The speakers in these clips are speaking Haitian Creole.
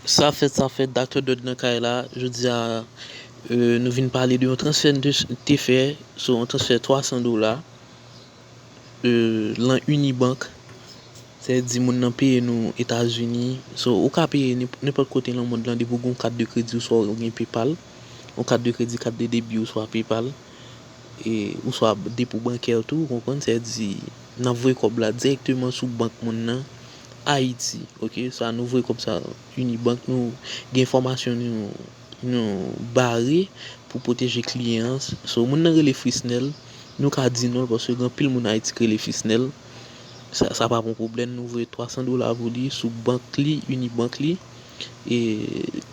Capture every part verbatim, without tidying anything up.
Sa fèt, sa fèt, Doctor Dud nan kay la. Jodi a, euh, nou vin pale de yon transfè n te, te fè, so yon transfè twa san dola, euh, lan Unibank. Sa vle di moun nan peye nou Etazini. So, ou ka peye nenp-, nenpòt kote nan mond lan depi w gen yon kat de kredi oswa w gen PayPal. Yon kat de kredi, kat de debi oswa PayPal. E, oswa depo bankè tou, ou konprann? Sa vle di, n ap voye kòb la dirèkteman sou bank moun nan, Ayiti, oke? Sa, nou voye kòb sa Unibank, nou gen enfòmasyon nou, nou bare pou pwoteje kliyan an. So, moun nan rele Frisnel, nou ka di non l paske gen anpil moun Ayiti ki rele Frisnel. Sa, sa pa pon pwoblèm, nou voye twa san dola pou li sou bank li, Unibank li. E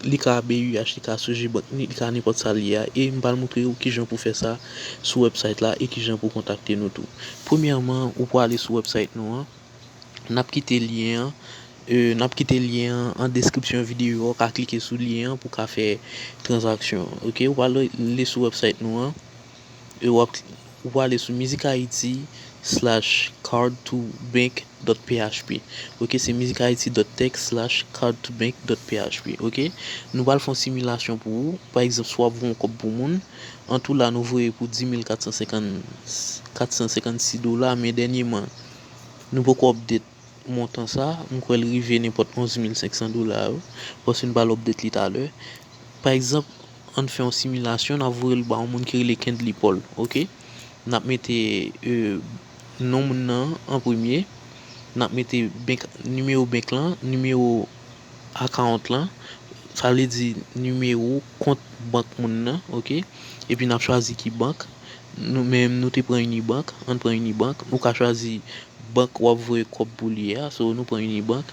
li ka B U H, li ka Sogebank, li ka nenpòt sa li ye a. E m pral montre w kijan pou fè sa sou website la e kijan pou kontakte nou tou. Premyèman, ou pou ale sou website nou an. N ap kite lyen an. Euh, n ap kite lyen an an deskripsyon videyo a. Ou ka klike sou lyen an pou w ka fè tranzaksyon an. Oke, ou pral ale sou website nou an. E w ap, ou pral ale sou Music Haiti slash card to bank dot P H P. Oke, se Music Haiti dot tech slash card to bank dot P H P. Oke, nou pral fè yon similasyon pou ou. Pa egzanp, si w ap voye yon kòb pou moun, an tou la, nou voye pou dis mil kat san senkant, kat san senkannsis dola, men dènyèman, nou poko update montan sa, m kwè l rive nenpòt onz mil senk san dola yo, paske n pral update li talè. Pa egzanp, ann fè yon similasyon, n ap voye l ba yon moun ki rele Kendly Paul, oke? N ap mete, euh, non moun nan an premye, n ap mete bank, nimewo bank lan, nimewo account lan, sa vle di nimewo kont bank moun nan, oke? Epi n ap chwazi ki bank. Nou menm, nou te pran Unibank, ann pran Unibank. Ou ka chwazi bank w ap voye kòb pou li a, so nou pran Unibank.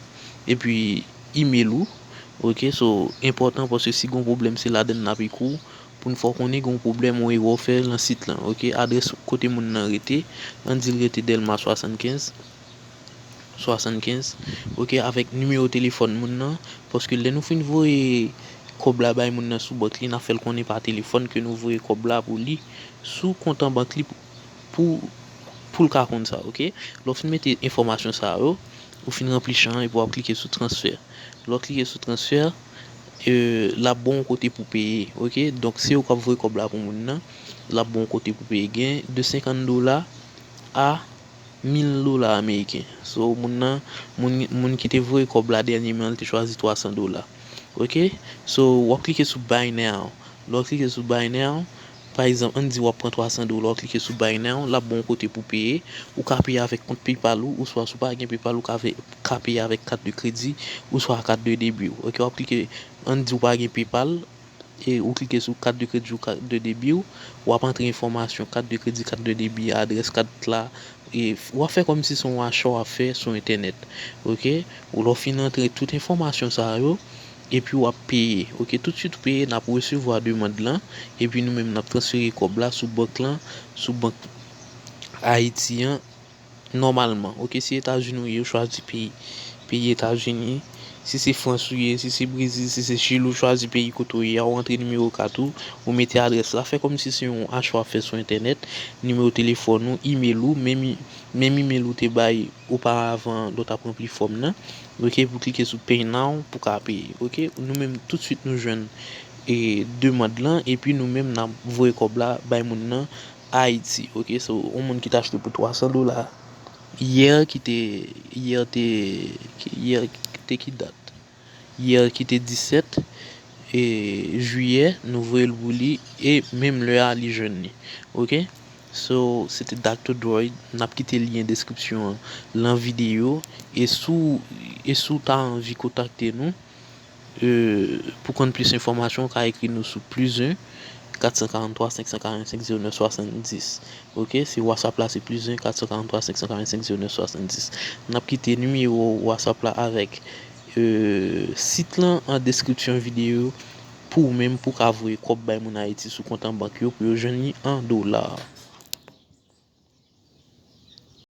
Epi email ou, oke, so enpòtan paske si gon pwoblèm se ladann n ap ekri w, pou n fè w konnen gon pwoblèm, yon erè w fè lan sit lan, oke. Adrès kote moun nan rete, ann di l rete Dèlma swasannkenz, swasannkenz, oke, avèk nimewo telefòn moun nan, paske lè nou fin voye kòb la bay moun nan sou bank li, n ap fè l konnen pa telefòn ke nou voye kòb la pou li sou kont an bank li pou, pou, pou l ka konn sa, oke. Lè w fin mete enfòmasyon sa yo, ou fin ranpli chan an epi w ap klike sou transfè. Lè w klike sou transfè, euh, l ap ba w yon kote pou peye, oke. Donk, se ou k ap voye kòb la pou moun nan, l ap ba w yon kote pou peye. Gen de senkant dola a mil dola ameriken. So, moun nan, moun, moun ki te voye kòb la dènyèman, li te chwazi twa san dola. Oke? So, w ap klike sou Buy Now. Lè w klike sou Buy Now, pa egzanp, ann di w ap pran twa san dola, w klike sou Buy Now, l ap ba w yon kote pou peye. Ou ka peye avèk kont PayPal ou, oswa si w pa gen PayPal, ou ka ve-, ka peye avèk kat de kredi, oswa kat de debi w. Oke, w ap klike, ann di w pa gen PayPal, e ou klike sou kat de kredi ou kat de debi w, w ap antre enfòmasyon kat de kredi, kat de debi, adrès kat la, e w ap fè kòmsi se yon acha w ap fè sou entènèt. Oke? Ou lè w fin antre tout enfòmasyon sa yo, epi w ap peye. Oke? Toutswit ou peye, n ap resevwa demann lan, epi nou menm n ap transfere kòb la sou bank lan, sou bank Ayiti an, nòmalman. Oke, si Etazini w ye, ou chwazi peyi, peyi Etazini. Si se Frans ou ye, si se Brezil, si se Chili, ou chwazi peyi kote w ye a, ou rantre nimewo kat ou, ou mete adrès la. Fè kòmsi se yon acha w ap fè sou entènèt, nimewo telefòn ou, email ou, menm, menm email ou te bay oparavan lè w t ap ranpli fòm nan. Oke, pou klike sou Pay Now pou ka peye. Oke, nou menm toutswit nou jwenn e demann lan, epi nou menm n ap voye kòb la bay moun nan Ayiti, oke? So, yon moun ki te achte pou twa san dola yè ki te, yè te, yè te ki dat? Yè ki te disèt e, jiyè, nou voye l pou li, e menm lè a, li jwenn li, oke? So, se te Doctor Droid, n ap kite lyen deskripsyon an lan videyo, e si w, e si w ta anvi kontakte nou, euh, pou konn plis enfòmasyon, ou ka ekri nou sou plis en, kat san karanntwa, senk san karannsenk, zewo nèf swasanndis. Oke, se WhatsApp la, se plis en, kat san karanntwa, senk san karannsenk, zewo nèf swasanndis. N ap kite nimewo WhatsApp la avèk, euh, sit lan an deskripsyon videyo pou ou menm pou w ka voye kòb bay moun Ayiti sou kont an bank yo pou yo jwenn li an dola.